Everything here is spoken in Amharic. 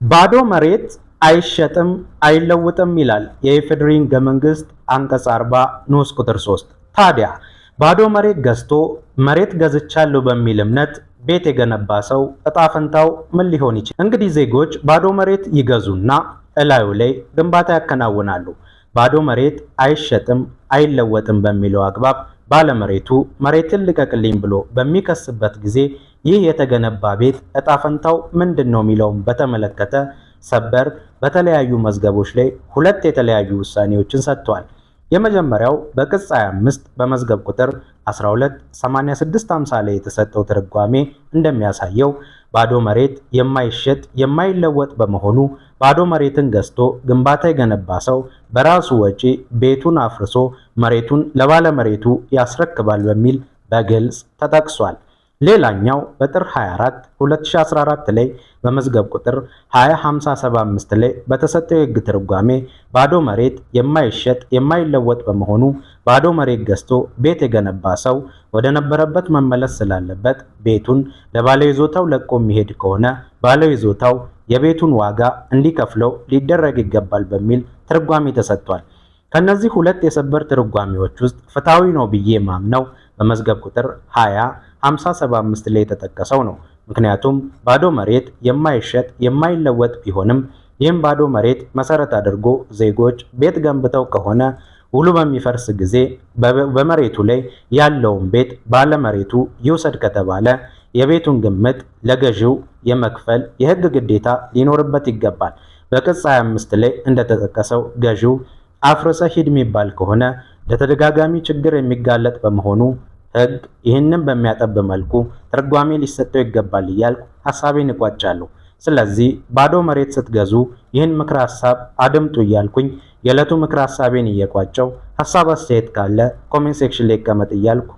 ባዶ መሬት አይሸጥም አይለውጥም ይላል የኢፌዴሪ ሕገ መንግስት አንቀጽ 40 ንዑስ ቁጥር 3። ታዲያ ባዶ መሬት ገዝቶ መሬት ገዝቻለሁ በሚል እምነት ቤት የገነባ ሰው እጣ ፈንታው ምን ሊሆን ይችላል? እንግዲህ ዜጎች ባዶ መሬት ይገዙና እላዩ ላይ ግንባታ ያከናውናሉ። ባዶ መሬት አይሸጥም አይለወጥም በሚለው አግባብ ባለመሬቱ መሬትን ልቀቅልኝ ብሎ በሚከስበት ጊዜ ይህ የተገነባ ቤት እጣ ፈንታው ምንድን ነው የሚለውን በተመለከተ ሰበር በተለያዩ መዝገቦች ላይ ሁለት የተለያዩ ውሳኔዎችን ሰጥቷል። የመጀመሪያው በቅጽ 25 በመዝገብ ቁጥር 128650 ላይ የተሰጠው ትርጓሜ እንደሚያሳየው ባዶ መሬት የማይሸጥ የማይለወጥ በመሆኑ ባዶ መሬትን ገዝቶ ግንባታ የገነባ ሰው በራሱ ወጪ ቤቱን አፍርሶ መሬቱን ለባለመሬቱ ያስረክባል በሚል በግልጽ ተጠቅሷል። ሌላኛው በጥር 24 2014 ላይ በመዝገብ ቁጥር 20575 ላይ በተሰጠው የሕግ ትርጓሜ ባዶ መሬት የማይሸጥ የማይለወጥ በመሆኑ ባዶ መሬት ገዝቶ ቤት የገነባ ሰው ወደ ነበረበት መመለስ ስላለበት ቤቱን ለባለይዞታው ለቆ የሚሄድ ከሆነ ባለይዞታው የቤቱን ዋጋ እንዲከፍለው ሊደረግ ይገባል በሚል ትርጓሜ ተሰጥቷል። ከነዚህ ሁለት የሰበር ትርጓሜዎች ውስጥ ፍትሐዊ ነው ብዬ ማምነው በመዝገብ ቁጥር 20575 ላይ የተጠቀሰው ነው። ምክንያቱም ባዶ መሬት የማይሸጥ የማይለወጥ ቢሆንም ይህም ባዶ መሬት መሰረት አድርጎ ዜጎች ቤት ገንብተው ከሆነ ውሉ በሚፈርስ ጊዜ በመሬቱ ላይ ያለውን ቤት ባለመሬቱ ይውሰድ ከተባለ የቤቱን ግምት ለገዢው የመክፈል የሕግ ግዴታ ሊኖርበት ይገባል። በቅጽ 25 ላይ እንደተጠቀሰው ገዢው አፍርሰ ሂድ የሚባል ከሆነ ለተደጋጋሚ ችግር የሚጋለጥ በመሆኑ ሕግ ይህንን በሚያጠብ መልኩ ትርጓሜ ሊሰጠው ይገባል እያልኩ ሀሳቤን እቋጫለሁ። ስለዚህ ባዶ መሬት ስትገዙ ይህን ምክረ ሀሳብ አድምጡ እያልኩኝ የዕለቱ ምክረ ሀሳቤን እየቋጨው ሀሳብ አስተያየት ካለ comment section ላይ ይቀመጥ እያልኩ